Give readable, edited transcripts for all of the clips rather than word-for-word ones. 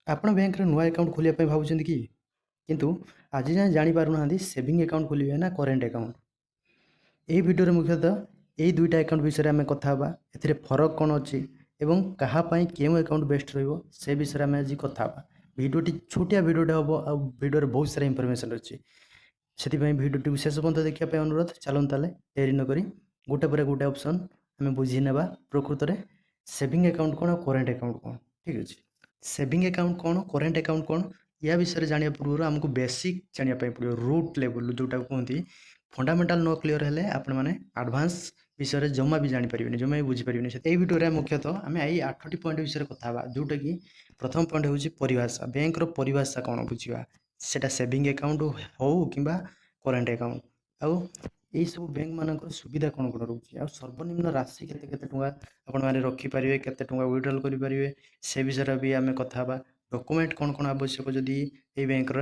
ଆପଣ ବ୍ୟାଙ୍କରେ ନୂଆ ଆକାଉଣ୍ଟ ଖୋଲିବା ପାଇଁ ଭାବୁଛନ୍ତି କି? କିନ୍ତୁ ଆଜି ଯାଏଁ ଜାଣିପାରୁନାହାନ୍ତି ସେଭିଂ ଆକାଉଣ୍ଟ ଖୋଲିବେ ନା କରେଣ୍ଟ ଆକାଉଣ୍ଟ। ଏହି ଭିଡ଼ିଓରେ ମୁଖ୍ୟତଃ ଏଇ ଦୁଇଟା ଆକାଉଣ୍ଟ ବିଷୟରେ ଆମେ କଥା ହେବା। ଏଥିରେ ଫରକ କ'ଣ ଅଛି ଏବଂ କାହା ପାଇଁ କେଉଁ ଆକାଉଣ୍ଟ ବେଷ୍ଟ ରହିବ, ସେ ବିଷୟରେ ଆମେ ଆଜି କଥା ହେବା। ଭିଡ଼ିଓଟି ଛୋଟିଆ ଭିଡ଼ିଓଟେ ହେବ ଆଉ ଭିଡ଼ିଓରେ ବହୁତ ସାରା ଇନଫର୍ମେସନ୍ ଅଛି। ସେଥିପାଇଁ ଭିଡ଼ିଓଟିକୁ ଶେଷ ପର୍ଯ୍ୟନ୍ତ ଦେଖିବା ପାଇଁ ଅନୁରୋଧ। ଚାଲନ୍ତୁ ତାହେଲେ ଡେରି ନକରି ଗୋଟେ ପରେ ଗୋଟେ ଅପସନ୍ ଆମେ ବୁଝି ନେବା, ପ୍ରକୃତରେ ସେଭିଂ ଆକାଉଣ୍ଟ କ'ଣ ଆଉ କରେଣ୍ଟ ଆକାଉଣ୍ଟ କ'ଣ। ଠିକ୍ ଅଛି, ସେଭିଂ ଆକାଉଣ୍ଟ କ'ଣ, କରେଣ୍ଟ ଆକାଉଣ୍ଟ କ'ଣ, ୟା ବିଷୟରେ ଜାଣିବା ପୂର୍ବରୁ ଆମକୁ ବେସିକ୍ ଜାଣିବା ପାଇଁ ପଡ଼ିବ। ରୁଟ୍ ଲେବୁଲ୍ ଯେଉଁଟାକୁ କୁହନ୍ତି, ଫଣ୍ଡାମେଣ୍ଟାଲ୍ ନ କ୍ଲିଅର୍ ହେଲେ ଆପଣମାନେ ଆଡ଼ଭାନ୍ସ ବିଷୟରେ ଜମା ବି ଜାଣିପାରିବେନି, ଜମା ବି ବୁଝିପାରିବେନି। ଏଇ ଭିଡ଼ିଓରେ ମୁଖ୍ୟତଃ ଆମେ ଏଇ 8ଟି ପଏଣ୍ଟ ବିଷୟରେ କଥା ହେବା, ଯେଉଁଟାକି ପ୍ରଥମ ପଏଣ୍ଟ ହେଉଛି ପରିଭାଷା। ବ୍ୟାଙ୍କର ପରିଭାଷା କ'ଣ ବୁଝିବା, ସେଇଟା ସେଭିଂ ଆକାଉଣ୍ଟ ହେଉ କିମ୍ବା କରେଣ୍ଟ ଆକାଉଣ୍ଟ। ଆଉ ଏଇସବୁ ବ୍ୟାଙ୍କମାନଙ୍କର ସୁବିଧା କ'ଣ କ'ଣ ରହୁଛି, ଆଉ ସର୍ବନିମ୍ନ ରାଶି କେତେ କେତେ ଟଙ୍କା ଆପଣମାନେ ରଖିପାରିବେ, କେତେ ଟଙ୍କା ୱିଡ୍ରଲ୍ କରିପାରିବେ, ସେ ବିଷୟରେ ବି ଆମେ କଥା ହେବା। ଡକୁମେଣ୍ଟ କ'ଣ କ'ଣ ଆବଶ୍ୟକ, ଯଦି ଏଇ ବ୍ୟାଙ୍କର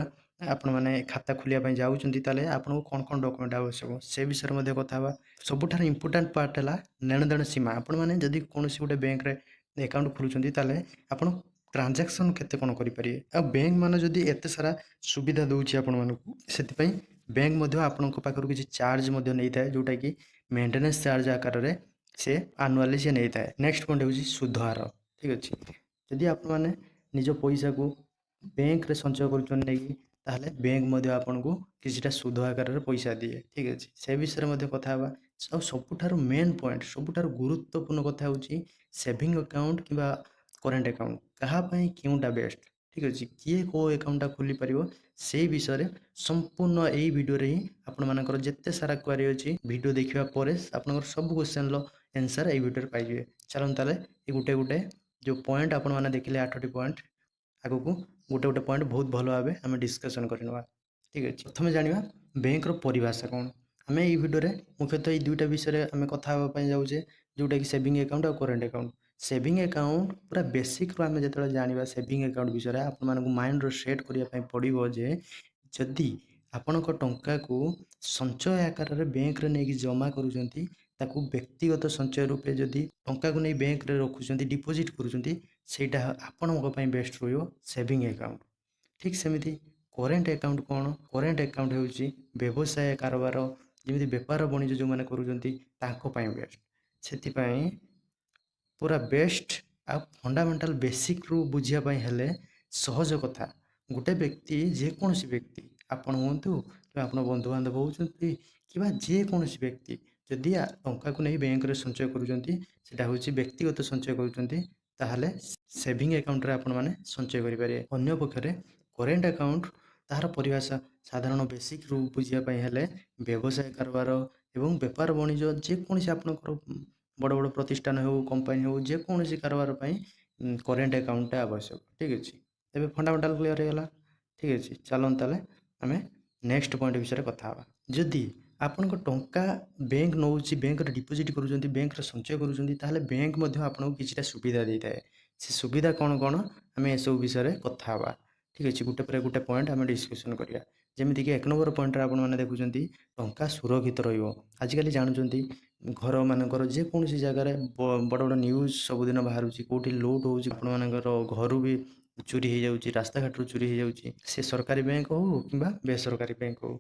ଆପଣମାନେ ଖାତା ଖୋଲିବା ପାଇଁ ଯାଉଛନ୍ତି ତାହେଲେ ଆପଣଙ୍କୁ କ'ଣ କ'ଣ ଡକୁମେଣ୍ଟ ଆବଶ୍ୟକ, ସେ ବିଷୟରେ ମଧ୍ୟ କଥା ହେବା। ସବୁଠାରୁ ଇମ୍ପୋର୍ଟାଣ୍ଟ ପାର୍ଟ ହେଲା ନେଣଦେଣ ସୀମା। ଆପଣମାନେ ଯଦି କୌଣସି ଗୋଟେ ବ୍ୟାଙ୍କରେ ଆକାଉଣ୍ଟ ଖୋଲୁଛନ୍ତି ତାହେଲେ ଆପଣ ଟ୍ରାଞ୍ଜାକ୍ସନ୍ କେତେ କ'ଣ କରିପାରିବେ, ଆଉ ବ୍ୟାଙ୍କ ମାନେ ଯଦି ଏତେ ସାରା ସୁବିଧା ଦେଉଛି ଆପଣମାନଙ୍କୁ, ସେଥିପାଇଁ ବ୍ୟାଙ୍କ ମଧ୍ୟ ଆପଣଙ୍କ ପାଖରୁ କିଛି ଚାର୍ଜ ମଧ୍ୟ ନେଇଥାଏ, ଯେଉଁଟାକି ମେଣ୍ଟେନାନ୍ସ ଚାର୍ଜ ଆକାରରେ ସେ ଆନୁଆଲି ସେ ନେଇଥାଏ। ନେକ୍ସଟ ପଏଣ୍ଟ ହେଉଛି ସୁଧ ହାର। ଠିକ୍ ଅଛି, ଯଦି ଆପଣମାନେ ନିଜ ପଇସାକୁ ବ୍ୟାଙ୍କରେ ସଞ୍ଚୟ କରୁଛନ୍ତି ନେଇକି, ତାହେଲେ ବ୍ୟାଙ୍କ ମଧ୍ୟ ଆପଣଙ୍କୁ କିଛିଟା ସୁଧ ଆକାରରେ ପଇସା ଦିଏ। ଠିକ୍ ଅଛି, ସେ ବିଷୟରେ ମଧ୍ୟ କଥା ହେବା। ଆଉ ସବୁଠାରୁ ମେନ୍ ପଏଣ୍ଟ, ସବୁଠାରୁ ଗୁରୁତ୍ୱପୂର୍ଣ୍ଣ କଥା ହେଉଛି ସେଭିଂ ଆକାଉଣ୍ଟ କିମ୍ବା କରେଣ୍ଟ ଆକାଉଣ୍ଟ କାହା ପାଇଁ କେଉଁଟା ବେଷ୍ଟ। ଠିକ୍ ଅଛି, କିଏ କେଉଁ ଆକାଉଣ୍ଟଟା ଖୋଲିପାରିବ ସେଇ ବିଷୟରେ ସମ୍ପୂର୍ଣ୍ଣ ଏଇ ଭିଡ଼ିଓରେ ହିଁ ଆପଣମାନଙ୍କର ଯେତେ ସାରା କ୍ୱାରି ଅଛି, ଭିଡ଼ିଓ ଦେଖିବା ପରେ ଆପଣଙ୍କର ସବୁ କ୍ୱେଶ୍ଚନ୍ର ଆନ୍ସର୍ ଏଇ ଭିଡ଼ିଓରେ ପାଇଯିବେ। ଚାଲନ୍ତୁ ତାହେଲେ ଏଇ ଗୋଟେ ଗୋଟେ ଯେଉଁ ପଏଣ୍ଟ ଆପଣମାନେ ଦେଖିଲେ 8ଟି ପଏଣ୍ଟ, ଆଗକୁ ଗୋଟେ ଗୋଟେ ପଏଣ୍ଟ ବହୁତ ଭଲ ଭାବେ ଆମେ ଡିସ୍କସନ୍ କରିନେବା। ଠିକ୍ ଅଛି, ପ୍ରଥମେ ଜାଣିବା ବ୍ୟାଙ୍କର ପରିଭାଷା କ'ଣ। ଆମେ ଏଇ ଭିଡ଼ିଓରେ ମୁଖ୍ୟତଃ ଏଇ ଦୁଇଟା ବିଷୟରେ ଆମେ କଥା ହେବା ପାଇଁ ଯାଉଛେ, ଯେଉଁଟାକି ସେଭିଂ ଆକାଉଣ୍ଟ ଆଉ କରେଣ୍ଟ ଆକାଉଣ୍ଟ। ସେଭିଂ ଆକାଉଣ୍ଟ ପୁରା ବେସିକ୍ରୁ ଆମେ ଯେତେବେଳେ ଜାଣିବା ସେଭିଂ ଆକାଉଣ୍ଟ ବିଷୟରେ, ଆପଣମାନଙ୍କୁ ମାଇଣ୍ଡର ସେଟ୍ କରିବା ପାଇଁ ପଡ଼ିବ ଯେ ଯଦି ଆପଣଙ୍କ ଟଙ୍କାକୁ ସଞ୍ଚୟ ଆକାରରେ ବ୍ୟାଙ୍କରେ ନେଇକି ଜମା କରୁଛନ୍ତି, ତାକୁ ବ୍ୟକ୍ତିଗତ ସଞ୍ଚୟ ରୂପେ ଯଦି ଟଙ୍କାକୁ ନେଇ ବ୍ୟାଙ୍କରେ ରଖୁଛନ୍ତି, ଡିପୋଜିଟ୍ କରୁଛନ୍ତି, ସେଇଟା ଆପଣଙ୍କ ପାଇଁ ବେଷ୍ଟ ରହିବ ସେଭିଂ ଆକାଉଣ୍ଟ। ଠିକ୍ ସେମିତି କରେଣ୍ଟ ଆକାଉଣ୍ଟ କ'ଣ? କରେଣ୍ଟ ଆକାଉଣ୍ଟ ହେଉଛି ବ୍ୟବସାୟ କାରବାର, ଯେମିତି ବେପାର ବାଣିଜ୍ୟ ଯେଉଁମାନେ କରୁଛନ୍ତି ତାଙ୍କ ପାଇଁ ବେଷ୍ଟ। ସେଥିପାଇଁ ପୁରା ବେଷ୍ଟ ଆଉ ଫଣ୍ଡାମେଣ୍ଟାଲ ବେସିକ୍ରୁ ବୁଝିବା ପାଇଁ ହେଲେ ସହଜ କଥା, ଗୋଟେ ବ୍ୟକ୍ତି, ଯେକୌଣସି ବ୍ୟକ୍ତି, ଆପଣ ହୁଅନ୍ତୁ କିମ୍ବା ଆପଣ ବନ୍ଧୁବାନ୍ଧବ ହେଉଛନ୍ତି କିମ୍ବା ଯେକୌଣସି ବ୍ୟକ୍ତି ଯଦି ଟଙ୍କାକୁ ନେଇ ବ୍ୟାଙ୍କରେ ସଞ୍ଚୟ କରୁଛନ୍ତି, ସେଇଟା ହେଉଛି ବ୍ୟକ୍ତିଗତ ସଞ୍ଚୟ କରୁଛନ୍ତି, ତାହେଲେ ସେଭିଂ ଆକାଉଣ୍ଟରେ ଆପଣମାନେ ସଞ୍ଚୟ କରିପାରିବେ। ଅନ୍ୟପକ୍ଷରେ କରେଣ୍ଟ ଆକାଉଣ୍ଟ ତାହାର ପରିଭାଷା ସାଧାରଣ ବେସିକ୍ରୁ ବୁଝିବା ପାଇଁ ହେଲେ ବ୍ୟବସାୟ କାରବାର ଏବଂ ବେପାର ବାଣିଜ୍ୟ, ଯେକୌଣସି ଆପଣଙ୍କର ବଡ଼ ବଡ଼ ପ୍ରତିଷ୍ଠାନ ହେଉ, କମ୍ପାନୀ ହେଉ, ଯେକୌଣସି କାରବାର ପାଇଁ କରେଣ୍ଟ ଆକାଉଣ୍ଟଟା ଆବଶ୍ୟକ। ଠିକ୍ ଅଛି, ଏବେ ଫଣ୍ଡାମେଣ୍ଟାଲ କ୍ଲିୟର ହେଇଗଲା। ଠିକ୍ ଅଛି, ଚାଲନ୍ତୁ ତାହେଲେ ଆମେ ନେକ୍ସଟ ପଏଣ୍ଟ ବିଷୟରେ କଥା ହେବା। ଯଦି ଆପଣଙ୍କ ଟଙ୍କା ବ୍ୟାଙ୍କ ନେଉଛି, ବ୍ୟାଙ୍କରେ ଡିପୋଜିଟ୍ କରୁଛନ୍ତି, ବ୍ୟାଙ୍କରେ ସଞ୍ଚୟ କରୁଛନ୍ତି, ତାହେଲେ ବ୍ୟାଙ୍କ ମଧ୍ୟ ଆପଣଙ୍କୁ କିଛିଟା ସୁବିଧା ଦେଇଥାଏ। ସେ ସୁବିଧା କ'ଣ କ'ଣ ଆମେ ଏସବୁ ବିଷୟରେ କଥା ହେବା। ଠିକ୍ ଅଛି, ଗୋଟେ ପରେ ଗୋଟେ ପଏଣ୍ଟ ଆମେ ଡିସ୍କସନ୍ କରିବା। ଯେମିତିକି 1 ନମ୍ବର ପଏଣ୍ଟରେ ଆପଣମାନେ ଦେଖୁଛନ୍ତି ଟଙ୍କା ସୁରକ୍ଷିତ ରହିବ। ଆଜିକାଲି ଜାଣୁଛନ୍ତି ଘରମାନଙ୍କର ଯେକୌଣସି ଜାଗାରେ ବଡ଼ ବଡ଼ ନ୍ୟୁଜ୍ ସବୁଦିନ ବାହାରୁଛି, କେଉଁଠି ଲୁଟ୍ ହେଉଛି, ଆପଣମାନଙ୍କର ଘରୁ ବି ଚୋରି ହେଇଯାଉଛି, ରାସ୍ତାଘାଟରୁ ଚୋରି ହେଇଯାଉଛି, ସେ ସରକାରୀ ବ୍ୟାଙ୍କ ହେଉ କିମ୍ବା ବେସରକାରୀ ବ୍ୟାଙ୍କ ହେଉ।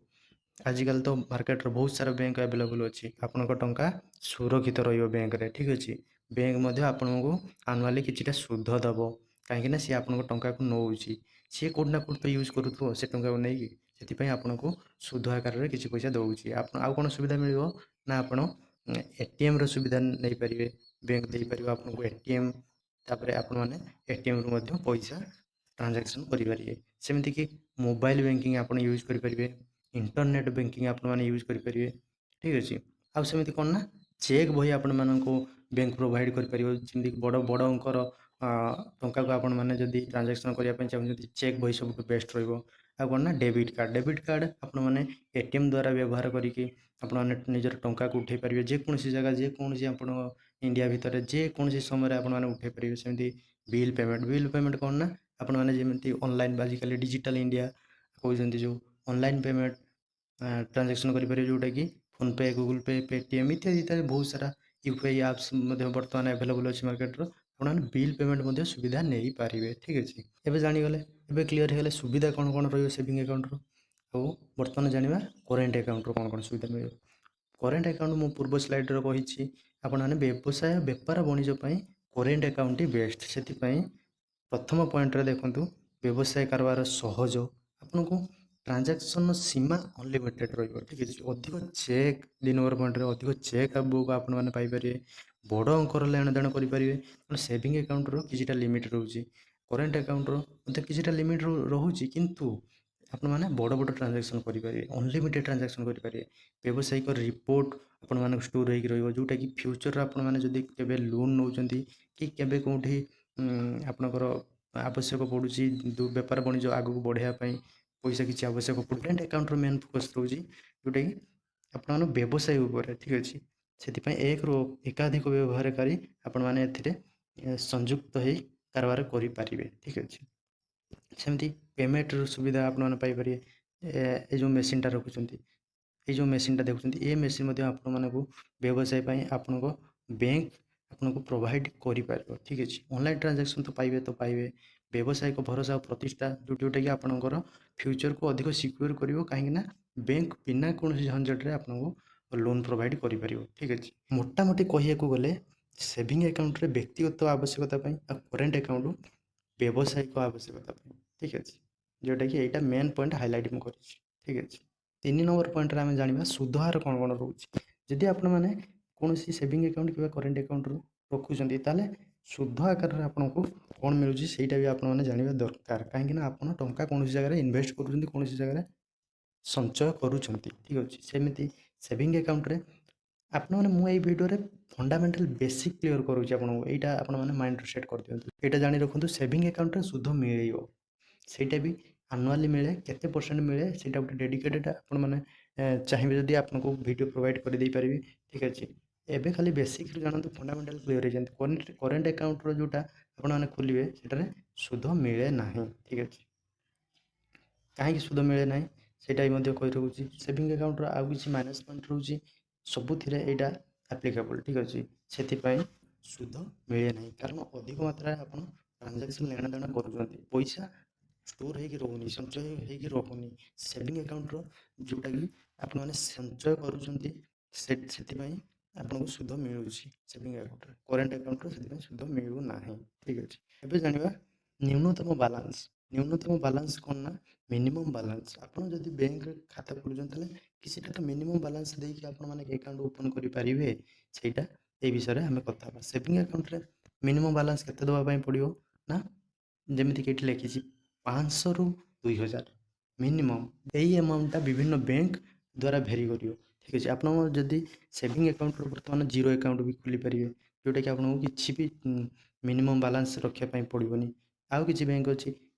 ଆଜିକାଲି ତ ମାର୍କେଟରେ ବହୁତ ସାରା ବ୍ୟାଙ୍କ ଆଭେଲେବୁଲ୍ ଅଛି। ଆପଣଙ୍କ ଟଙ୍କା ସୁରକ୍ଷିତ ରହିବ ବ୍ୟାଙ୍କରେ। ଠିକ୍ ଅଛି, ବ୍ୟାଙ୍କ ମଧ୍ୟ ଆପଣଙ୍କୁ ଆନୁଆଲି କିଛିଟା ସୁଧ ଦେବ, କାହିଁକିନା ସିଏ ଆପଣଙ୍କ ଟଙ୍କାକୁ ନେଉଛି, ସିଏ କେଉଁଠି ନା କେଉଁଠି ତ ୟୁଜ୍ କରୁଥିବ ସେ ଟଙ୍କାକୁ ନେଇକି, ସେଥିପାଇଁ ଆପଣଙ୍କୁ ସୁଧ ଆକାରରେ କିଛି ପଇସା ଦେଉଛି। ଆପଣ ଆଉ କ'ଣ ସୁବିଧା ମିଳିବ ନା ଆପଣ ଏଟିଏମ୍ର ସୁବିଧା ନେଇପାରିବେ, ବ୍ୟାଙ୍କ ଦେଇପାରିବ ଆପଣଙ୍କୁ ଏଟିଏମ୍। ତାପରେ ଆପଣମାନେ ଏଟିଏମ୍ରୁ ମଧ୍ୟ ପଇସା ଟ୍ରାଞ୍ଜାକ୍ସନ୍ କରିପାରିବେ। ସେମିତିକି ମୋବାଇଲ୍ ବ୍ୟାଙ୍କିଂ ଆପଣ ୟୁଜ୍ କରିପାରିବେ, ଇଣ୍ଟରନେଟ୍ ବ୍ୟାଙ୍କିଂ ଆପଣମାନେ ୟୁଜ୍ କରିପାରିବେ। ଠିକ୍ ଅଛି, ଆଉ ସେମିତି କ'ଣ ନା ଚେକ୍ ବହି ଆପଣମାନଙ୍କୁ ବ୍ୟାଙ୍କ ପ୍ରୋଭାଇଡ଼ କରିପାରିବ। ଯେମିତିକି ବଡ଼ ବଡ଼ ଅଙ୍କର ଟଙ୍କାକୁ ଆପଣମାନେ ଯଦି ଟ୍ରାଞ୍ଜାକ୍ସନ୍ କରିବା ପାଇଁ ଚାହୁଁଛନ୍ତି, ଚେକ୍ ବହି ସବୁଠୁ ବେଷ୍ଟ ରହିବ। ଆଉ କ'ଣ ନା ଡେବିଟ୍ କାର୍ଡ଼। ଡେବିଟ୍ କାର୍ଡ଼ ଆପଣମାନେ ଏଟିଏମ୍ ଦ୍ୱାରା ବ୍ୟବହାର କରିକି ଆପଣମାନେ ନିଜର ଟଙ୍କାକୁ ଉଠାଇ ପାରିବେ, ଯେକୌଣସି ଜାଗା, ଯେକୌଣସି ଆପଣଙ୍କ ଇଣ୍ଡିଆ ଭିତରେ ଯେକୌଣସି ସମୟରେ ଆପଣମାନେ ଉଠାଇ ପାରିବେ। ସେମିତି ବିଲ୍ ପେମେଣ୍ଟ। ବିଲ୍ ପେମେଣ୍ଟ କ'ଣ ନା ଆପଣମାନେ ଯେମିତି ଅନଲାଇନ୍, ଆଜିକାଲି ଡିଜିଟାଲ୍ ଇଣ୍ଡିଆ କହୁଛନ୍ତି, ଯେଉଁ ଅନଲାଇନ୍ ପେମେଣ୍ଟ ଟ୍ରାଞ୍ଜାକ୍ସନ୍ କରିପାରିବେ, ଯେଉଁଟାକି ଫୋନ୍ପେ, ଗୁଗୁଲ୍ ପେ, ପେଟିଏମ୍ ଇତ୍ୟାଦି ଇତ୍ୟାଦି ବହୁତ ସାରା ୟୁପିଆଇ ଆପ୍ସ ମଧ୍ୟ ବର୍ତ୍ତମାନ ଆଭେଲେବୁଲ୍ ଅଛି ମାର୍କେଟର। ଆପଣମାନେ ବିଲ୍ ପେମେଣ୍ଟ ମଧ୍ୟ ସୁବିଧା ନେଇପାରିବେ। ଠିକ୍ ଅଛି, ଏବେ ଜାଣିଗଲେ, ଏବେ କ୍ଲିଅର୍ ହେଇଗଲେ ସୁବିଧା କ'ଣ କ'ଣ ରହିବ ସେଭିଂ ଆକାଉଣ୍ଟର। ଆଉ ବର୍ତ୍ତମାନ ଜାଣିବା କରେଣ୍ଟ ଆକାଉଣ୍ଟର କ'ଣ କ'ଣ ସୁବିଧା ମିଳିବ। କରେଣ୍ଟ ଆକାଉଣ୍ଟ ମୁଁ ପୂର୍ବ ସ୍ଲାଇଡ଼ରେ କହିଛି, ଆପଣମାନେ ବ୍ୟବସାୟ ବେପାର ବାଣିଜ୍ୟ ପାଇଁ କରେଣ୍ଟ ଆକାଉଣ୍ଟଟି ବେଷ୍ଟ। ସେଥିପାଇଁ ପ୍ରଥମ ପଏଣ୍ଟରେ ଦେଖନ୍ତୁ, ବ୍ୟବସାୟ କାରବାର ସହଜ, ଆପଣଙ୍କୁ ଟ୍ରାଞ୍ଜାକ୍ସନ୍ର ସୀମା ଅନଲିମିଟେଡ଼ ରହିବ। ଠିକ୍ ଅଛି, ଅଧିକ ଚେକ୍, 2 ନମ୍ବର ପଏଣ୍ଟରେ ଅଧିକ ଚେକ୍ ବୁକ୍ ଆପଣମାନେ ପାଇପାରିବେ, ବଡ଼ ଅଙ୍କର ଲେଣଦେଣ କରିପାରିବେ। ତେଣୁ ସେଭିଂ ଆକାଉଣ୍ଟର କିଛିଟା ଲିମିଟ୍ ରହୁଛି, କରେଣ୍ଟ ଆକାଉଣ୍ଟର ମଧ୍ୟ କିଛିଟା ଲିମିଟ୍ ରହୁଛି, କିନ୍ତୁ ଆପଣମାନେ ବଡ଼ ବଡ଼ ଟ୍ରାଞ୍ଜାକ୍ସନ୍ କରିପାରିବେ, ଅନଲିମିଟେଡ଼ ଟ୍ରାଞ୍ଜାକ୍ସନ୍ କରିପାରିବେ। ବ୍ୟବସାୟିକ ରିପୋର୍ଟ ଆପଣମାନଙ୍କୁ ଷ୍ଟୋର୍ ହେଇକି ରହିବ, ଯେଉଁଟାକି ଫ୍ୟୁଚର୍ରେ ଆପଣମାନେ ଯଦି କେବେ ଲୋନ୍ ନେଉଛନ୍ତି କି କେବେ କେଉଁଠି ଆପଣଙ୍କର ଆବଶ୍ୟକ ପଡ଼ୁଛି, ବେପାର ବାଣିଜ୍ୟ ଆଗକୁ ବଢ଼ାଇବା ପାଇଁ ପଇସା କିଛି ଆବଶ୍ୟକ ପଡ଼ୁଛି। କରେଣ୍ଟ ଆକାଉଣ୍ଟର ମେନ୍ ଫୋକସ୍ ରହୁଛି ଯେଉଁଟାକି ଆପଣମାନଙ୍କ ବ୍ୟବସାୟ ଉପରେ। ଠିକ୍ ଅଛି, ସେଥିପାଇଁ ଏକରୁ ଏକାଧିକ ବ୍ୟବହାରକାରୀ ଆପଣମାନେ ଏଥିରେ ସଂଯୁକ୍ତ ହେଇ କାରବାର କରିପାରିବେ। ଠିକ୍ ଅଛି, ସେମିତି ପେମେଣ୍ଟର ସୁବିଧା ଆପଣମାନେ ପାଇପାରିବେ। ଏ ଯେଉଁ ମେସିନ୍ଟା ରଖୁଛନ୍ତି, ଏଇ ଯେଉଁ ମେସିନ୍ଟା ଦେଖୁଛନ୍ତି, ଏ ମେସିନ୍ ମଧ୍ୟ ଆପଣମାନଙ୍କୁ ବ୍ୟବସାୟ ପାଇଁ ଆପଣଙ୍କ ବ୍ୟାଙ୍କ ଆପଣଙ୍କୁ ପ୍ରୋଭାଇଡ଼ କରିପାରିବ। ଠିକ୍ ଅଛି, ଅନଲାଇନ୍ ଟ୍ରାଞ୍ଜାକ୍ସନ୍ ତ ପାଇବେ ତ ପାଇବେ, ବ୍ୟବସାୟିକ ଭରସା ଆଉ ପ୍ରତିଷ୍ଠା, ଯେଉଁଟାକି ଆପଣଙ୍କର ଫ୍ୟୁଚର୍କୁ ଅଧିକ ସିକ୍ୟୁର କରିବ, କାହିଁକିନା ବ୍ୟାଙ୍କ ବିନା କୌଣସି ଝଞ୍ଝଟରେ ଆପଣଙ୍କୁ ଲୋନ୍ ପ୍ରୋଭାଇଡ଼ କରିପାରିବ। ଠିକ୍ ଅଛି, ମୋଟାମୋଟି କହିବାକୁ ଗଲେ ସେଭିଂ ଆକାଉଣ୍ଟରେ ବ୍ୟକ୍ତିଗତ ଆବଶ୍ୟକତା ପାଇଁ ଆଉ କରେଣ୍ଟ ଆକାଉଣ୍ଟ ବ୍ୟବସାୟିକ ଆବଶ୍ୟକତା ପାଇଁ। ଠିକ୍ ଅଛି, ଯେଉଁଟାକି ଏଇଟା ମେନ୍ ପଏଣ୍ଟ ହାଇଲାଇଟ୍ ମୁଁ କରିଛି। ଠିକ୍ ଅଛି, 3 ନମ୍ବର ପଏଣ୍ଟରେ ଆମେ ଜାଣିବା ସୁଧହାର କ'ଣ କ'ଣ ରହୁଛି। ଯଦି ଆପଣମାନେ କୌଣସି ସେଭିଂ ଆକାଉଣ୍ଟ କିମ୍ବା କରେଣ୍ଟ ଆକାଉଣ୍ଟରୁ ରଖୁଛନ୍ତି, ତାହେଲେ ସୁଧ ଆକାରରେ ଆପଣଙ୍କୁ କ'ଣ ମିଳୁଛି ସେଇଟା ବି ଆପଣମାନେ ଜାଣିବା ଦରକାର, କାହିଁକିନା ଆପଣ ଟଙ୍କା କୌଣସି ଜାଗାରେ ଇନଭେଷ୍ଟ କରୁଛନ୍ତି, କୌଣସି ଜାଗାରେ ସଞ୍ଚୟ କରୁଛନ୍ତି। ଠିକ୍ ଅଛି, ସେମିତି ସେଭିଂ ଆକାଉଣ୍ଟରେ ଆପଣମାନେ, ମୁଁ ଏଇ ଭିଡ଼ିଓରେ ଫଣ୍ଡାମେଣ୍ଟାଲ ବେସିକ୍ କ୍ଲିଅର୍ କରୁଛି ଆପଣଙ୍କୁ, ଏଇଟା ଆପଣମାନେ ମାଇଣ୍ଡରେ ସେଟ୍ କରିଦିଅନ୍ତୁ। ଏଇଟା ଜାଣି ରଖନ୍ତୁ, ସେଭିଂ ଆକାଉଣ୍ଟରେ ସୁଧ ମିଳିବ, ସେଇଟା ବି ଆନୁଆଲି ମିଳେ, କେତେ ପରସେଣ୍ଟ ମିଳେ ସେଇଟା ଗୋଟେ ଡେଡିକେଟେଡ଼ ଆପଣମାନେ ଚାହିଁବେ ଯଦି ଆପଣଙ୍କୁ ଭିଡ଼ିଓ ପ୍ରୋଭାଇଡ଼ କରିଦେଇପାରିବି। ଠିକ୍ ଅଛି, ଏବେ ଖାଲି ବେସିକ୍ରୁ ଜାଣନ୍ତୁ, ଫଣ୍ଡାମେଣ୍ଟାଲ କ୍ଲିଅର୍ ହେଇଯାଆନ୍ତୁ। କରେଣ୍ଟ ଆକାଉଣ୍ଟର ଯେଉଁଟା ଆପଣମାନେ ଖୋଲିବେ ସେଟାରେ ସୁଧ ମିଳେ ନାହିଁ। ଠିକ୍ ଅଛି, କାହିଁକି ସୁଧ ମିଳେ ନାହିଁ ସେଇଟା ବି ମଧ୍ୟ କହି ରଖୁଛି। ସେଭିଂ ଆକାଉଣ୍ଟର ଆଉ କିଛି ମାଇନସ୍ ପଏଣ୍ଟ ରହୁଛି, ସବୁଥିରେ ଏଇଟା ଆପ୍ଲିକେବଲ୍। ଠିକ୍ ଅଛି, ସେଥିପାଇଁ ସୁଧ ମିଳେ ନାହିଁ, କାରଣ ଅଧିକ ମାତ୍ରାରେ ଆପଣ ଟ୍ରାଞ୍ଜାକ୍ସନ୍ ନେଣଦେଣ କରୁଛନ୍ତି, ପଇସା ଷ୍ଟୋର୍ ହେଇକି ରହୁନି, ସଞ୍ଚୟ ହେଇକି ରହୁନି। ସେଭିଂ ଆକାଉଣ୍ଟର ଯେଉଁଟାକି ଆପଣମାନେ ସଞ୍ଚୟ କରୁଛନ୍ତି, ସେଥିପାଇଁ ଆପଣଙ୍କୁ ସୁଧ ମିଳୁଛି ସେଭିଂ ଆକାଉଣ୍ଟରେ, କରେଣ୍ଟ ଆକାଉଣ୍ଟରେ ସେଥିପାଇଁ ସୁଧ ମିଳୁନାହିଁ। ଠିକ୍ ଅଛି, ଏବେ ଜାଣିବା ନ୍ୟୁନତମ ବାଲାନ୍ସ। ନ୍ୟୁନତମ ବାଲାନ୍ସ କ'ଣ ନା ମିନିମମ୍ ବାଲାନ୍ସ। ଆପଣ ଯଦି ବ୍ୟାଙ୍କରେ ଖାତା ଖୋଲୁଛନ୍ତି ତାହେଲେ କିଛିଟା ତ ମିନିମମ୍ ବାଲାନ୍ସ ଦେଇକି ଆପଣମାନେ ଆକାଉଣ୍ଟ ଓପନ୍ କରିପାରିବେ, ସେଇଟା ଏଇ ବିଷୟରେ ଆମେ କଥା ହେବା। ସେଭିଂ ଆକାଉଣ୍ଟରେ ମିନିମମ୍ ବାଲାନ୍ସ କେତେ ଦେବା ପାଇଁ ପଡ଼ିବ ନା, ଯେମିତିକି ଏଠି ଲେଖିଛି 500ରୁ 2000 ମିନିମମ୍। ଏଇ ଆମାଉଣ୍ଟଟା ବିଭିନ୍ନ ବ୍ୟାଙ୍କ ଦ୍ୱାରା ଭେରି କରିବ। ଠିକ୍ ଅଛି, ଆପଣ ଯଦି ସେଭିଂ ଆକାଉଣ୍ଟରୁ ବର୍ତ୍ତମାନ ଜିରୋ ଆକାଉଣ୍ଟ ବି ଖୋଲିପାରିବେ, ଯେଉଁଟାକି ଆପଣଙ୍କୁ କିଛି ବି ମିନିମମ୍ ବାଲାନ୍ସ ରଖିବା ପାଇଁ ପଡ଼ିବନି। ଆଉ କିଛି ବ୍ୟାଙ୍କ ଅଛି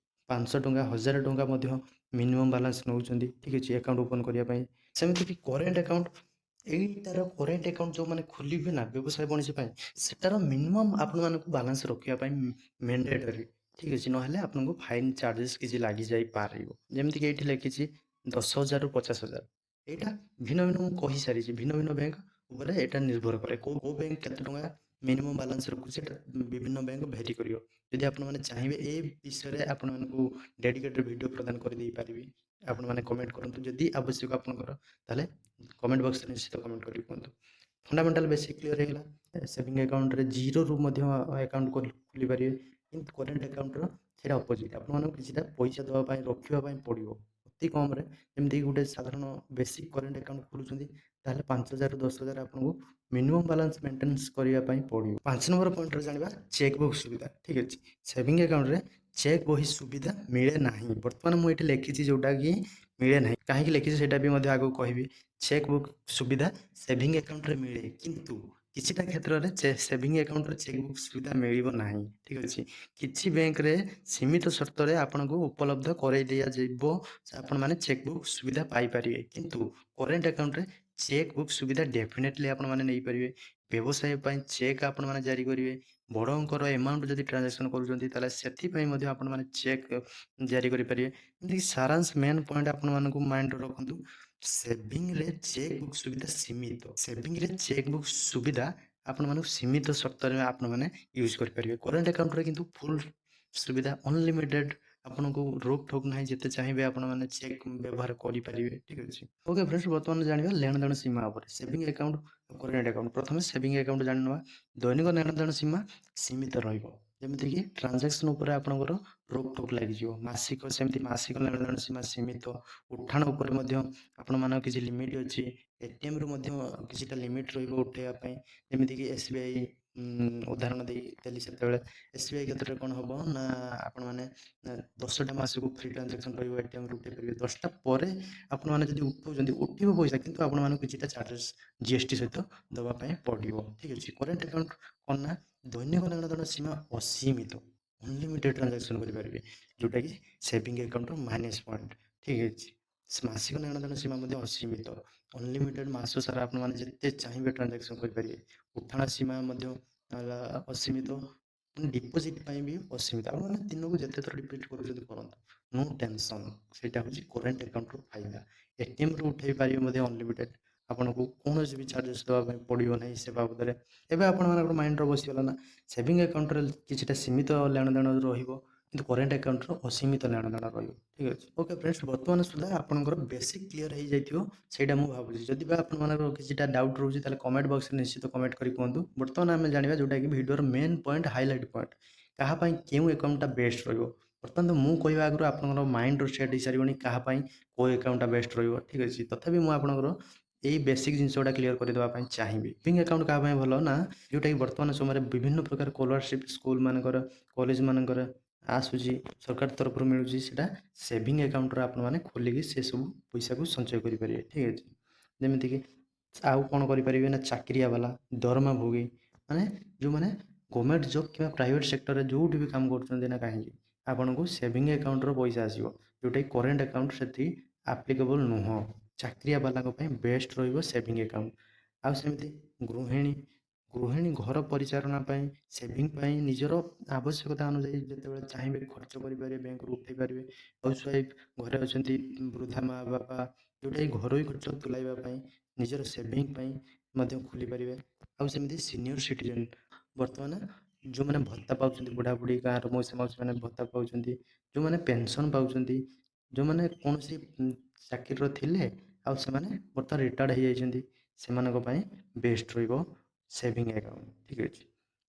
500 ଟଙ୍କା, 1000 ଟଙ୍କା ମଧ୍ୟ ମିନିମମ୍ ବାଲାନ୍ସ ନେଉଛନ୍ତି। ଠିକ୍ ଅଛି, ଆକାଉଣ୍ଟ ଓପନ୍ କରିବା ପାଇଁ। ସେମିତି ବି କରେଣ୍ଟ ଆକାଉଣ୍ଟ, ଏଇଟାର କରେଣ୍ଟ ଆକାଉଣ୍ଟ ଯେଉଁମାନେ ଖୋଲିବେ ନା ବ୍ୟବସାୟ ବାଣିଜ୍ୟ ପାଇଁ, ସେଟାର ମିନିମମ୍ ଆପଣମାନଙ୍କୁ ବାଲାନ୍ସ ରଖିବା ପାଇଁ ମ୍ୟାଣ୍ଡେଟରୀ। ଠିକ୍ ଅଛି, ନହେଲେ ଆପଣଙ୍କୁ ଫାଇନ୍ ଚାର୍ଜେସ୍ କିଛି ଲାଗିଯାଇପାରିବ। ଯେମିତିକି ଏଇଠି ଲେଖିଛି 10,000ରୁ 50,000। ଏଇଟା ଭିନ୍ନ ଭିନ୍ନ ମୁଁ କହିସାରିଛି, ଭିନ୍ନ ଭିନ୍ନ ବ୍ୟାଙ୍କ ଉପରେ ଏଇଟା ନିର୍ଭର କରେ, କେଉଁ କେଉଁ ବ୍ୟାଙ୍କ କେତେ ଟଙ୍କା ମିନିମମ୍ ବାଲାନ୍ସ ରଖୁଛି ସେଇଟା ବିଭିନ୍ନ ବ୍ୟାଙ୍କ ଭେରି କରିବ। ଯଦି ଆପଣମାନେ ଚାହିଁବେ ଏ ବିଷୟରେ ଆପଣମାନଙ୍କୁ ଡେଡିକେଟେଡ଼ ଭିଡ଼ିଓ ପ୍ରଦାନ କରିଦେଇପାରିବି। ଆପଣମାନେ କମେଣ୍ଟ କରନ୍ତୁ ଯଦି ଆବଶ୍ୟକ ଆପଣଙ୍କର, ତାହେଲେ କମେଣ୍ଟ ବକ୍ସରେ ନିଶ୍ଚିତ କମେଣ୍ଟ କରି କୁହନ୍ତୁ। ଫଣ୍ଡାମେଣ୍ଟାଲ ବେସିକ୍ କ୍ଲିଅର୍ ହେଇଗଲା। ସେଭିଂ ଆକାଉଣ୍ଟରେ ଜିରୋରୁ ମଧ୍ୟ ଆକାଉଣ୍ଟ ଖୋଲିପାରିବେ, କିନ୍ତୁ କରେଣ୍ଟ ଆକାଉଣ୍ଟର ସେଇଟା ଅପୋଜିଟ୍, ଆପଣମାନଙ୍କୁ କିଛିଟା ପଇସା ଦେବା ପାଇଁ ରଖିବା ପାଇଁ ପଡ଼ିବ ଅତି କମ୍ରେ। ଯେମିତିକି ଗୋଟେ ସାଧାରଣ ବେସିକ୍ କରେଣ୍ଟ ଆକାଉଣ୍ଟ ଖୋଲୁଛନ୍ତି ତାହେଲେ 5,000ରୁ 10,000 ଆପଣଙ୍କୁ ମିନିମମ୍ ବାଲାନ୍ସ ମେଣ୍ଟେନାନ୍ସ କରିବା ପାଇଁ ପଡ଼ିବ। 5 ନମ୍ବର ପଏଣ୍ଟରେ ଜାଣିବା ଚେକ୍ ବୁକ୍ ସୁବିଧା। ଠିକ୍ ଅଛି, ସେଭିଂ ଆକାଉଣ୍ଟରେ ଚେକ୍ ବହି ସୁବିଧା ମିଳେ ନାହିଁ। ବର୍ତ୍ତମାନ ମୁଁ ଏଠି ଲେଖିଛି ଯେଉଁଟାକି ମିଳେ ନାହିଁ, କାହିଁକି ଲେଖିଛି ସେଇଟା ବି ମଧ୍ୟ ଆଗକୁ କହିବି। ଚେକ୍ ବୁକ୍ ସୁବିଧା ସେଭିଂ ଆକାଉଣ୍ଟରେ ମିଳେ, କିନ୍ତୁ କିଛିଟା କ୍ଷେତ୍ରରେ ସେଭିଂ ଆକାଉଣ୍ଟରେ ଚେକ୍ ବୁକ୍ ସୁବିଧା ମିଳିବ ନାହିଁ। ଠିକ୍ ଅଛି, କିଛି ବ୍ୟାଙ୍କରେ ସୀମିତ ସର୍ତ୍ତରେ ଆପଣଙ୍କୁ ଉପଲବ୍ଧ କରାଇ ଦିଆଯିବ, ଆପଣମାନେ ଚେକ୍ ବୁକ୍ ସୁବିଧା ପାଇପାରିବେ। କିନ୍ତୁ କରେଣ୍ଟ ଆକାଉଣ୍ଟରେ ଚେକ୍ ବୁକ୍ ସୁବିଧା ଡେଫିନେଟଲି ଆପଣମାନେ ନେଇପାରିବେ। ବ୍ୟବସାୟ ପାଇଁ ଚେକ୍ ଆପଣମାନେ ଜାରି କରିବେ, ବଡ଼ ଅଙ୍କର ଏମାଉଣ୍ଟ ଯଦି ଟ୍ରାଞ୍ଜାକ୍ସନ୍ କରୁଛନ୍ତି ତାହେଲେ ସେଥିପାଇଁ ମଧ୍ୟ ଆପଣମାନେ ଚେକ୍ ଜାରି କରିପାରିବେ। ଏମିତିକି ସାରାଂଶ ମେନ୍ ପଏଣ୍ଟ ଆପଣମାନଙ୍କୁ ମାଇଣ୍ଡରେ ରଖନ୍ତୁ, ସେଭିଂରେ ଚେକ୍ ବୁକ୍ ସୁବିଧା ସୀମିତ। ସେଭିଂରେ ଚେକ୍ ବୁକ୍ ସୁବିଧା ଆପଣମାନଙ୍କୁ ସୀମିତ ସର୍ତ୍ତରେ ଆପଣମାନେ ୟୁଜ୍ କରିପାରିବେ। କରେଣ୍ଟ ଆକାଉଣ୍ଟରେ କିନ୍ତୁ ଫୁଲ୍ ସୁବିଧା, ଅନଲିମିଟେଡ଼, ଆପଣଙ୍କୁ ରୋକ ଠୋକ ନାହିଁ, ଯେତେ ଚାହିଁବେ ଆପଣମାନେ ଚେକ୍ ବ୍ୟବହାର କରିପାରିବେ। ଠିକ୍ ଅଛି। ଓକେ ଫ୍ରେଣ୍ଡସ୍, ବର୍ତ୍ତମାନ ଜାଣିବା ଲେଣଦେଣ ସୀମା ଉପରେ ସେଭିଂ ଆକାଉଣ୍ଟ, କରେଣ୍ଟ ଆକାଉଣ୍ଟ। ପ୍ରଥମେ ସେଭିଂ ଆକାଉଣ୍ଟ ଜାଣିନେବା। ଦୈନିକ ନେଣଦେଣ ସୀମା ସୀମିତ ରହିବ, ଯେମିତିକି ଟ୍ରାଞ୍ଜାକ୍ସନ୍ ଉପରେ ଆପଣଙ୍କର ରୋକ ଠୋକ ଲାଗିଯିବ। ମାସିକ ସେମିତି ମାସିକ ନେଣଦେଣ ସୀମା ସୀମିତ। ଉଠାଣ ଉପରେ ମଧ୍ୟ ଆପଣମାନଙ୍କ କିଛି ଲିମିଟ୍ ଅଛି। ଏଟିଏମ୍ରୁ ମଧ୍ୟ କିଛିଟା ଲିମିଟ୍ ରହିବ ଉଠାଇବା ପାଇଁ। ଯେମିତିକି SBI ଉଦାହରଣ ଦେଇ ଦେଲି ସେତେବେଳେ, SBI କ୍ଷେତ୍ରରେ କ'ଣ ହେବ ନା ଆପଣମାନେ 10ଟା ମାସକୁ ଫ୍ରି ଟ୍ରାଞ୍ଜାକ୍ସନ୍ ରହିବ, ଏଟିଏମ୍ରୁ ଉଠାଇ ପାରିବେ। 10ଟା ପରେ ଆପଣମାନେ ଯଦି ଉଠାଉଛନ୍ତି, ଉଠିବ ପଇସା, କିନ୍ତୁ ଆପଣମାନଙ୍କୁ କିଛିଟା ଚାର୍ଜେସ୍ GST ସହିତ ଦେବା ପାଇଁ ପଡ଼ିବ। ଠିକ୍ ଅଛି। କରେଣ୍ଟ ଆକାଉଣ୍ଟ କ'ଣ ନା ଦୈନିକ ନେଣଦେଣ ସୀମା ଅସୀମିତ, ଅନଲିମିଟେଡ଼ ଟ୍ରାଞ୍ଜାକ୍ସନ୍ କରିପାରିବେ, ଯେଉଁଟାକି ସେଭିଂ ଆକାଉଣ୍ଟର ମାଇନସ୍ ପଏଣ୍ଟ। ଠିକ୍ ଅଛି। ମାସିକ ନେଣଦେଣ ସୀମା ମଧ୍ୟ ଅସୀମିତ, ଅନଲିମିଟେଡ଼, ମାସ ସାରା ଆପଣମାନେ ଯେତେ ଚାହିଁବେ ଟ୍ରାଞ୍ଜାକ୍ସନ୍ କରିପାରିବେ। ଉଠାଣ ସୀମା ମଧ୍ୟ ଅସୀମିତ, ଡିପୋଜିଟ୍ ପାଇଁ ବି ଅସୀମିତ। ଆପଣମାନେ ଦିନକୁ ଯେତେ ଥର ଡିପୋଜିଟ୍ କରୁଛନ୍ତି କରନ୍ତୁ, ନୋ ଟେନସନ୍। ସେଇଟା ହେଉଛି କରେଣ୍ଟ ଆକାଉଣ୍ଟର ଫାଇଦା। ଏଟିଏମ୍ରୁ ଉଠାଇ ପାରିବେ ମଧ୍ୟ ଅନଲିମିଟେଡ଼, ଆପଣଙ୍କୁ କୌଣସି ବି ଚାର୍ଜେସ୍ ଦେବା ପାଇଁ ପଡ଼ିବ ନାହିଁ ସେ ବାବଦରେ। ଏବେ ଆପଣମାନଙ୍କର ମାଇଣ୍ଡରେ ବସିଗଲା ନା, ସେଭିଂ ଆକାଉଣ୍ଟରେ କିଛିଟା ସୀମିତ ଲେଣଦେଣ ରହିବ, କିନ୍ତୁ କରେଣ୍ଟ ଆକାଉଣ୍ଟର ଅସୀମିତ ନେଣଦେଣ ରହିବ। ଠିକ୍ ଅଛି। ଓକେ ଫ୍ରେଣ୍ଡସ୍, ବର୍ତ୍ତମାନ ସୁଦ୍ଧା ଆପଣଙ୍କର ବେସିକ୍ କ୍ଲିୟର ହେଇଯାଇଥିବ, ସେଇଟା ମୁଁ ଭାବୁଛି। ଯଦି ବା ଆପଣମାନଙ୍କର କିଛିଟା ଡାଉଟ୍ ରହୁଛି, ତାହେଲେ କମେଣ୍ଟ ବକ୍ସରେ ନିଶ୍ଚିତ କମେଣ୍ଟ କରି କୁହନ୍ତୁ। ବର୍ତ୍ତମାନ ଆମେ ଜାଣିବା ଯେଉଁଟାକି ଭିଡ଼ିଓର ମେନ୍ ପଏଣ୍ଟ, ହାଇଲାଇଟ୍ ପଏଣ୍ଟ, କାହା ପାଇଁ କେଉଁ ଆକାଉଣ୍ଟଟା ବେଷ୍ଟ ରହିବ। ବର୍ତ୍ତମାନ ତ ମୁଁ କହିବା ଆଗରୁ ଆପଣଙ୍କର ମାଇଣ୍ଡର ସେଟ୍ ହେଇସାରିବଣି କାହା ପାଇଁ କେଉଁ ଆକାଉଣ୍ଟଟା ବେଷ୍ଟ ରହିବ। ଠିକ୍ ଅଛି। ତଥାପି ମୁଁ ଆପଣଙ୍କର ଏଇ ବେସିକ୍ ଜିନିଷ ଗୁଡ଼ା କ୍ଲିୟର କରିଦେବା ପାଇଁ ଚାହିଁବି। ସେଭିଂ ଆକାଉଣ୍ଟ କାହା ପାଇଁ ଭଲ ନା ଯେଉଁଟାକି ବର୍ତ୍ତମାନ ସମୟରେ ବିଭିନ୍ନ ପ୍ରକାର ସ୍କଲାରସିପ୍ ସ୍କୁଲ ମାନଙ୍କର, କଲେଜ ମାନଙ୍କର ଆସୁଛି, ସରକାର ତରଫରୁ ମିଳୁଛି, ସେଇଟା ସେଭିଂ ଆକାଉଣ୍ଟରେ ଆପଣମାନେ ଖୋଲିକି ସେସବୁ ପଇସାକୁ ସଞ୍ଚୟ କରିପାରିବେ। ଠିକ୍ ଅଛି। ଯେମିତିକି ଆଉ କ'ଣ କରିପାରିବେ ନା ଚାକିରିଆ ବାଲା, ଦରମା ଭୋଗୀ, ମାନେ ଯେଉଁମାନେ ଗଭର୍ଣ୍ଣମେଣ୍ଟ ଜବ୍ କିମ୍ବା ପ୍ରାଇଭେଟ୍ ସେକ୍ଟରରେ ଯେଉଁଠି ବି କାମ କରୁଛନ୍ତି ନା କାହିଁକି, ଆପଣଙ୍କୁ ସେଭିଂ ଆକାଉଣ୍ଟର ପଇସା ଆସିବ, ଯେଉଁଟାକି କରେଣ୍ଟ ଆକାଉଣ୍ଟ ସେଠି ଆପ୍ଲିକେବଲ୍ ନୁହଁ। ଚାକିରିଆ ବାଲାଙ୍କ ପାଇଁ ବେଷ୍ଟ ରହିବ ସେଭିଂ ଆକାଉଣ୍ଟ। ଆଉ ସେମିତି ଗୃହିଣୀ, ଗୃହିଣୀ ଘର ପରିଚାଳନା ପାଇଁ ସେଭିଂ ପାଇଁ ନିଜର ଆବଶ୍ୟକତା ଅନୁଯାୟୀ ଯେତେବେଳେ ଚାହିଁବେ ଖର୍ଚ୍ଚ କରିପାରିବେ, ବ୍ୟାଙ୍କରୁ ଉଠାଇ ପାରିବେ। ହାଉସ୍ ୱାଇଫ୍, ଘରେ ଅଛନ୍ତି ବୃଦ୍ଧା ମା ବାପା, ଯେଉଁଟାକି ଘରୋଇ ଖର୍ଚ୍ଚ ତୁଲାଇବା ପାଇଁ ନିଜର ସେଭିଂ ପାଇଁ ମଧ୍ୟ ଖୋଲିପାରିବେ। ଆଉ ସେମିତି ସିନିୟର ସିଟିଜେନ୍, ବର୍ତ୍ତମାନ ଯେଉଁମାନେ ଭତ୍ତା ପାଉଛନ୍ତି, ବୁଢ଼ାବୁଢ଼ୀ ଗାଁର ମଉସା ମାଉସୀମାନେ ଭତ୍ତା ପାଉଛନ୍ତି, ଯେଉଁମାନେ ପେନସନ୍ ପାଉଛନ୍ତି, ଯେଉଁମାନେ କୌଣସି ଚାକିରିର ଥିଲେ ଆଉ ସେମାନେ ବର୍ତ୍ତମାନ ରିଟାୟାର୍ଡ଼ ହେଇଯାଇଛନ୍ତି, ସେମାନଙ୍କ ପାଇଁ ବେଷ୍ଟ ରହିବ ସେଭିଂ ଆକାଉଣ୍ଟ। ଠିକ୍ ଅଛି।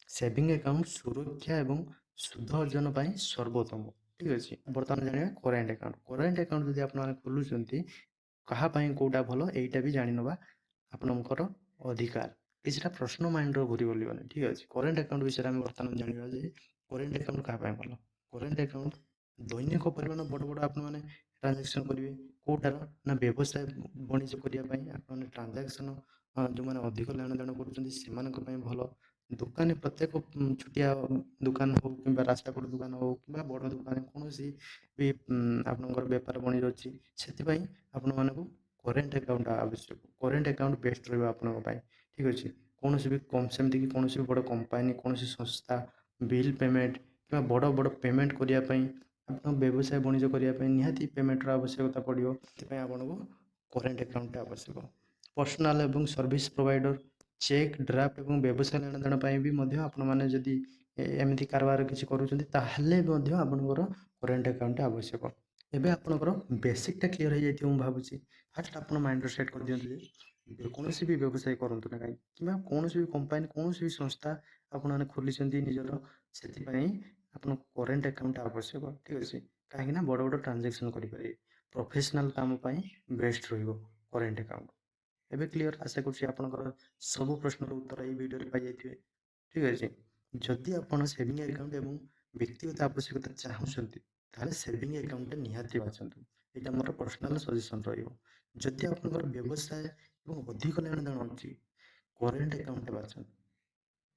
ସେଭିଂ ଆକାଉଣ୍ଟ ସୁରକ୍ଷା ଏବଂ ସୁଧ ଅର୍ଜନ ପାଇଁ ସର୍ବୋତ୍ତମ। ଠିକ୍ ଅଛି। ବର୍ତ୍ତମାନ ଜାଣିବା କରେଣ୍ଟ ଆକାଉଣ୍ଟ। କରେଣ୍ଟ ଆକାଉଣ୍ଟ ଯଦି ଆପଣମାନେ ଖୋଲୁଛନ୍ତି, କାହା ପାଇଁ କେଉଁଟା ଭଲ, ଏଇଟା ବି ଜାଣିନେବା ଆପଣଙ୍କର ଅଧିକାର। କିଛିଟା ପ୍ରଶ୍ନ ମାଇଣ୍ଡର ଘୁରି ବୁଲିବନି। ଠିକ୍ ଅଛି। କରେଣ୍ଟ ଆକାଉଣ୍ଟ ବିଷୟରେ ଆମେ ବର୍ତ୍ତମାନ ଜାଣିବା ଯେ କରେଣ୍ଟ ଆକାଉଣ୍ଟ କାହା ପାଇଁ ଭଲ। କରେଣ୍ଟ ଆକାଉଣ୍ଟ ଦୈନିକ ପରିମାଣ ବଡ଼ ବଡ଼ ଆପଣମାନେ ଟ୍ରାଞ୍ଜାକ୍ସନ୍ କରିବେ। କେଉଁଟାର ନା ବ୍ୟବସାୟ ବାଣିଜ୍ୟ କରିବା ପାଇଁ ଆପଣମାନେ ଟ୍ରାଞ୍ଜାକ୍ସନ୍, ଯେଉଁମାନେ ଅଧିକ ନେଣଦେଣ କରୁଛନ୍ତି ସେମାନଙ୍କ ପାଇଁ ଭଲ। ଦୋକାନୀ, ପ୍ରତ୍ୟେକ ଛୋଟିଆ ଦୋକାନ ହେଉ କିମ୍ବା ରାସ୍ତା କଡ଼ ଦୋକାନ ହେଉ କିମ୍ବା ବଡ଼ ଦୋକାନ, କୌଣସି ବି ଆପଣଙ୍କର ବେପାର ବାଣିଜ୍ୟ ଅଛି, ସେଥିପାଇଁ ଆପଣମାନଙ୍କୁ କରେଣ୍ଟ ଆକାଉଣ୍ଟ ଆବଶ୍ୟକ। କରେଣ୍ଟ ଆକାଉଣ୍ଟ ବେଷ୍ଟ ରହିବ ଆପଣଙ୍କ ପାଇଁ। ଠିକ୍ ଅଛି। କୌଣସି ବି କମ୍, ସେମିତିକି କୌଣସି ବି ବଡ଼ କମ୍ପାନୀ, କୌଣସି ସଂସ୍ଥା, ବିଲ୍ ପେମେଣ୍ଟ କିମ୍ବା ବଡ଼ ବଡ଼ ପେମେଣ୍ଟ କରିବା ପାଇଁ, ଆପଣ ବ୍ୟବସାୟ ବାଣିଜ୍ୟ କରିବା ପାଇଁ ନିହାତି ପେମେଣ୍ଟର ଆବଶ୍ୟକତା ପଡ଼ିବ। ସେଥିପାଇଁ ଆପଣଙ୍କୁ କରେଣ୍ଟ ଆକାଉଣ୍ଟଟା ଆବଶ୍ୟକ। ପର୍ସନାଲ୍ ଏବଂ ସର୍ଭିସ୍ ପ୍ରୋଭାଇଡ଼ର, ଚେକ୍, ଡ୍ରାଫ୍ଟ ଏବଂ ବ୍ୟବସାୟ ନେଣଦେଣ ପାଇଁ ବି ମଧ୍ୟ ଆପଣମାନେ ଯଦି ଏମିତି କାରବାର କିଛି କରୁଛନ୍ତି, ତାହେଲେ ମଧ୍ୟ ଆପଣଙ୍କର କରେଣ୍ଟ ଆକାଉଣ୍ଟ ଆବଶ୍ୟକ। ଏବେ ଆପଣଙ୍କର ବେସିକ୍ଟା କ୍ଲିୟର ହେଇଯାଇଥିବ ମୁଁ ଭାବୁଛି। ଫାଷ୍ଟ ଆପଣ ମାଇଣ୍ଡରେ ସେଟ୍ କରିଦିଅନ୍ତୁ ଯେ କୌଣସି ବି ବ୍ୟବସାୟ କରନ୍ତୁ ନା କାହିଁକି, କିମ୍ବା କୌଣସି ବି କମ୍ପାନୀ, କୌଣସି ବି ସଂସ୍ଥା ଆପଣମାନେ ଖୋଲିଛନ୍ତି ନିଜର, ସେଥିପାଇଁ ଆପଣଙ୍କୁ କରେଣ୍ଟ ଆକାଉଣ୍ଟ ଆବଶ୍ୟକ। ଠିକ୍ ଅଛି। କାହିଁକିନା ବଡ଼ ବଡ଼ ଟ୍ରାଞ୍ଜାକ୍ସନ୍ କରିପାରିବେ, ପ୍ରଫେସନାଲ୍ କାମ ପାଇଁ ବେଷ୍ଟ ରହିବ କରେଣ୍ଟ ଆକାଉଣ୍ଟ। ଏବେ କ୍ଲିୟର, ଆଶା କରୁଛି ଆପଣଙ୍କର ସବୁ ପ୍ରଶ୍ନର ଉତ୍ତର ଏଇ ଭିଡ଼ିଓରେ ପାଇଯାଇଥିବେ। ଠିକ୍ ଅଛି। ଯଦି ଆପଣ ସେଭିଂ ଆକାଉଣ୍ଟ ଏବଂ ବ୍ୟକ୍ତିଗତ ଆବଶ୍ୟକତା ଚାହୁଁଛନ୍ତି, ତାହେଲେ ସେଭିଂ ଆକାଉଣ୍ଟଟା ନିହାତି ବାଛନ୍ତୁ। ଏଇଟା ମୋର ପର୍ସନାଲ୍ ସଜେସନ୍ ରହିବ। ଯଦି ଆପଣଙ୍କର ବ୍ୟବସାୟ ଏବଂ ଅଧିକ ନେଣଦେଣ ଅଛି, କରେଣ୍ଟ ଆକାଉଣ୍ଟଟା ବାଛନ୍ତୁ।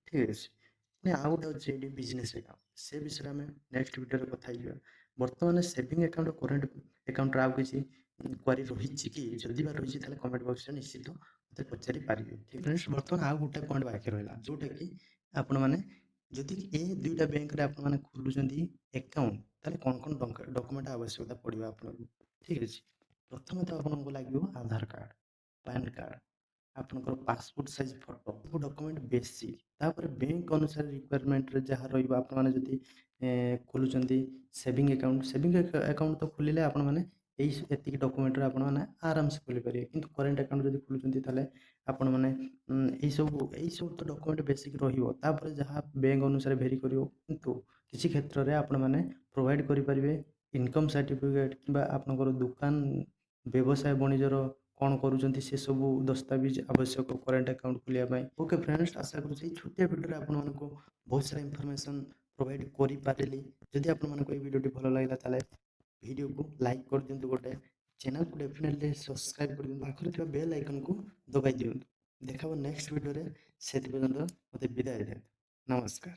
ଠିକ୍ ଅଛି। ପୁଣି ଆଉ ଗୋଟେ ଅଛି ଏଇଠି ବିଜନେସ୍ ଆକାଉଣ୍ଟ, ସେ ବିଷୟରେ ଆମେ ନେକ୍ସଟ ଭିଡ଼ିଓରେ କଥା ହେଇଯିବା। ବର୍ତ୍ତମାନ ସେଭିଂ ଆକାଉଣ୍ଟ, କରେଣ୍ଟ ଆକାଉଣ୍ଟର ଆଉ କିଛି କ୍ୱାରି ରହିଛି କି? ଯଦି ବା ରହିଛି, ତାହେଲେ କମେଣ୍ଟ ବକ୍ସରେ ନିଶ୍ଚିତ ମୋତେ ପଚାରି ପାରିବେ। ଠିକ୍ ଫ୍ରେଣ୍ଡସ୍, ବର୍ତ୍ତମାନ ଆଉ ଗୋଟେ ପଏଣ୍ଟ ବାକି ରହିଲା, ଯେଉଁଟାକି ଆପଣମାନେ ଯଦି ଏ ଦୁଇଟା ବ୍ୟାଙ୍କରେ ଆପଣମାନେ ଖୋଲୁଛନ୍ତି ଆକାଉଣ୍ଟ, ତାହେଲେ କ'ଣ କ'ଣ ଡକୁମେଣ୍ଟ ଆବଶ୍ୟକତା ପଡ଼ିବ ଆପଣଙ୍କୁ। ଠିକ୍ ଅଛି। ପ୍ରଥମେ ତ ଆପଣଙ୍କୁ ଲାଗିବ ଆଧାର କାର୍ଡ଼, ପ୍ୟାନ୍ କାର୍ଡ଼, ଆପଣଙ୍କର passport size photo, document basic. ତାପରେ ବ୍ୟାଙ୍କ ଅନୁସାରେ ରିକ୍ୱାରମେଣ୍ଟରେ ଯାହା ରହିବ, ଆପଣମାନେ ଯଦି ଖୋଲୁଛନ୍ତି ସେଭିଂ ଆକାଉଣ୍ଟ, ସେଭିଂ ଆକାଉଣ୍ଟ ତ ଖୋଲିଲେ ଆପଣମାନେ ଏଇ ଏତିକି ଡକୁମେଣ୍ଟରେ ଆପଣମାନେ ଆରାମସେ ଖୋଲିପାରିବେ। କିନ୍ତୁ କରେଣ୍ଟ ଆକାଉଣ୍ଟ ଯଦି ଖୋଲୁଛନ୍ତି, ତାହେଲେ ଆପଣମାନେ ଏଇସବୁ ତ ଡକୁମେଣ୍ଟ ବେସିକ୍ ରହିବ। ତାପରେ ଯାହା ବ୍ୟାଙ୍କ ଅନୁସାରେ ଭେରି କରିବ। କିନ୍ତୁ କିଛି କ୍ଷେତ୍ରରେ ଆପଣମାନେ ପ୍ରୋଭାଇଡ଼ କରିପାରିବେ ଇନକମ୍ ସାର୍ଟିଫିକେଟ୍ କିମ୍ବା ଆପଣଙ୍କର ଦୋକାନ, ବ୍ୟବସାୟ ବଣିଜର କ'ଣ କରୁଛନ୍ତି, ସେସବୁ ଦସ୍ତାବିଜ ଆବଶ୍ୟକ କରେଣ୍ଟ ଆକାଉଣ୍ଟ ଖୋଲିବା ପାଇଁ। ଓକେ ଫ୍ରେଣ୍ଡସ୍, ଆଶା କରୁଛି ଏଇ ଛୋଟିଆ ଭିଡ଼ିଓରେ ଆପଣମାନଙ୍କୁ ବହୁତ ସାରା ଇନଫର୍ମେସନ୍ ପ୍ରୋଭାଇଡ଼ କରିପାରିଲି। ଯଦି ଆପଣମାନଙ୍କୁ ଏଇ ଭିଡ଼ିଓଟି ଭଲ ଲାଗିଲା, ତାହେଲେ ଭିଡ଼ିଓକୁ ଲାଇକ୍ କରିଦିଅନ୍ତୁ ଗୋଟେ, ଚ୍ୟାନେଲକୁ ଡେଫିନେଟଲି ସବସ୍କ୍ରାଇବ୍ କରିଦିଅନ୍ତୁ, ପାଖରେ ଥିବା ବେଲ୍ ଆଇକନ୍କୁ ଦବାଇ ଦିଅନ୍ତୁ। ଦେଖା ହେବ ନେକ୍ସଟ ଭିଡ଼ିଓରେ, ସେଥି ପର୍ଯ୍ୟନ୍ତ ମୋତେ ବିଦାୟ ଦିଅନ୍ତୁ। ନମସ୍କାର।